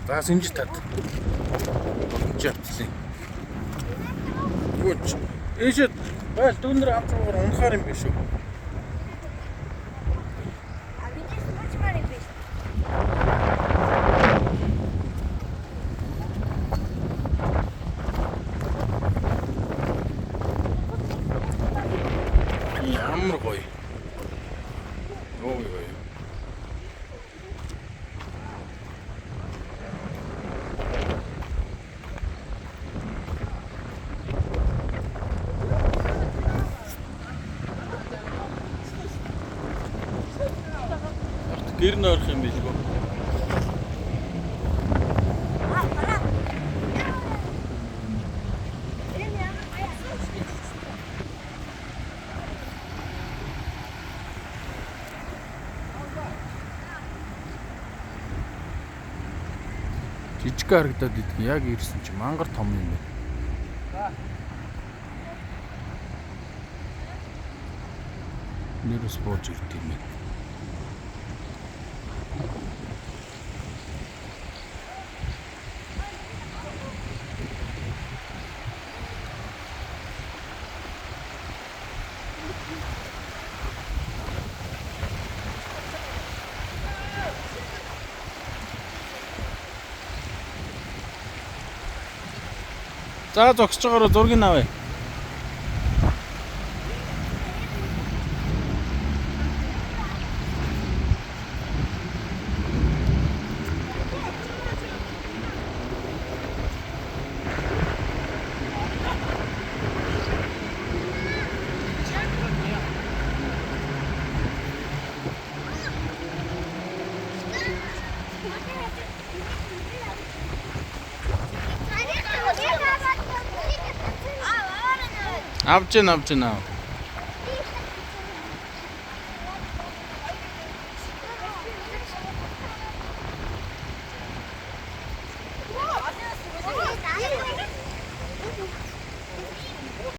За, сэмж тат. Боломж явтлаа. Гүч. Ээшээ байл дүүнэр авч байгаагаар унахаар юм биш үү? А миний суучмаар юм биш. Ямар гоё. Ой ой. Арт гэр нойрох юм билгүй. А, бараа. Энэ ямар гоё. Жижиг харагдаад идэх яг ирсэн чи мангар том юм байна. Нэрс бууж ирд юм байна. За, зогсож байгаараа зургийг авъя. Авч гин, авч гин.